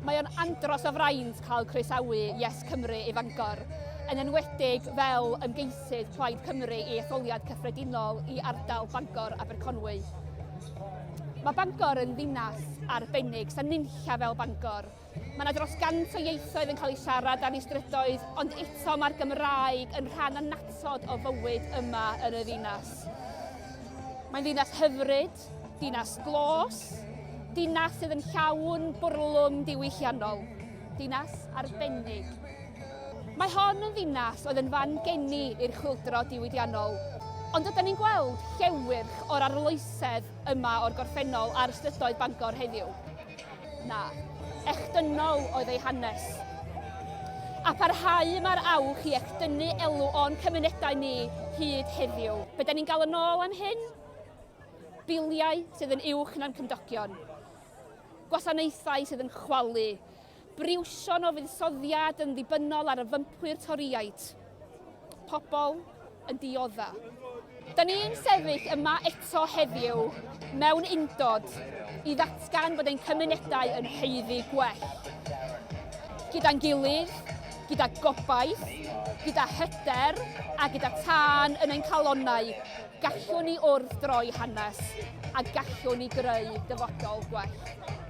Mae o'n andros o fraint cael croesawu Yes Cymru i Fangor, yn enwedig fel ymgeisydd Plaid Cymru i etholiad cyffredinol i ardal Bangor Aberconwy. Mae Bangor yn ddinas arbennig, sa'n nunlla fel Bangor. Mae yna dros gant o ieithoedd yn cael eu siarad ar ei strydoedd, ond eto mae'r Gymraeg yn rhan annatod o fywyd yma yn y ddinas. Mae'n ddinas hyfryd, dinas glos, dinas sydd yn llawn bwrlwm diwylliannol, dinas arbennig. Mae hon yn ddinas oedd yn fan geni i'r chwyldro diwydiannol, ond ydan ni'n gweld llewyrch o'r arloesedd yma o'r gorffennol ar strydoedd Bangor heddiw? Na. Echdynnol oedd ei hanes. A parhau mae'r awch i echdynnu elw o'n cymunedau ni hyd heddiw. Be da ni'n gael yn ôl am hyn? Biliau sydd yn uwch na'n cymdogion. Gwasanaethau sydd yn chwalu. Briwsion o fuddsoddiad yn ddibynnol ar y fympwyr Torïaid. Pobl yn diodda. Da ni'n sefyll yma eto heddiw mewn undod i ddatgan bod ein cymunedau yn haeddu gwell. Gyda'n gilydd, gyda gobaith, gyda hyder a gyda tân yn ein calonnau, gallwn ni wrthdroi hanes a gallwn ni greu dyfodol gwell.